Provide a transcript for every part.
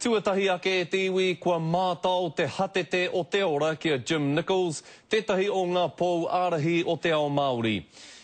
Tuatahi ake e te iwi kua mātao te hatete o te ora ki a Jim Nicholls, tētahi o ngā pou ārahi o te ao Māori.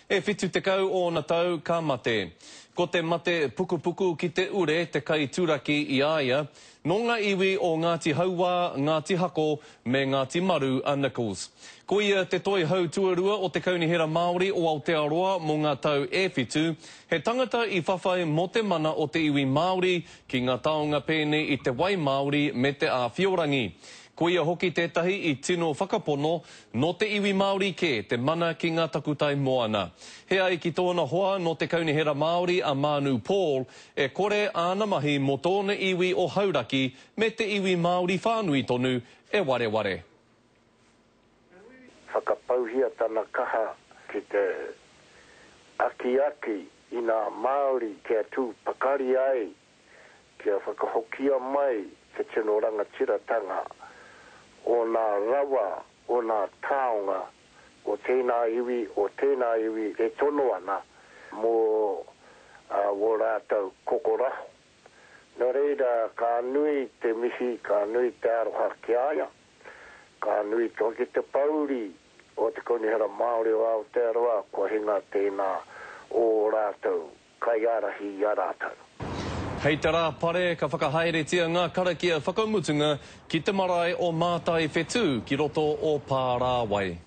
E 70 ōna tau ka mate. Ko te mate pukupuku ki te ure te kaituraki i a ia. Nō ngā iwi o Ngāti Hauā, Ngāti Hako me Ngāti Maru a Nicholls. Ko ia te toihau tuarua o te Kaunihera Māori o Aotearoa mō ngā tau e whitu, he tangata i whawhai mō te mana o te iwi Māori ki ngā taonga pēnei i te wai Māori me te āwhiorangi. Ko ia hoki tētahi i tino whakapono nō te iwi Māori kē te mana ki ngā takutai moana. He ai ki tōna hoa nō te Kaunihera Māori a Maanu Paul, e kore āna mahi mō tōna iwi o Hauraki me te iwi Māori whānui tonu e wareware. Whakapauhia tana kaha ki te akiaki i ngā Māori kia tū pakari ai, kia whakahokia mai te tino rangatiratanga o nā rawa, o nā taonga o tēnā iwi, o tēnā iwi e tono ana mō wō rātou kokoraho. Nō reira, ka nui te mihi, ka nui te aroha ki a ia, ka nui hoki te pōuri o Te Kaunihera Māori o Aotearoa kua hinga tēnā o ō rātou kaiārahi i a rātou. Hei te rā pare ka whakahaeretia ngā karakia whakamutunga ki te marae o Mātai Whetū ki roto o Pārāwai.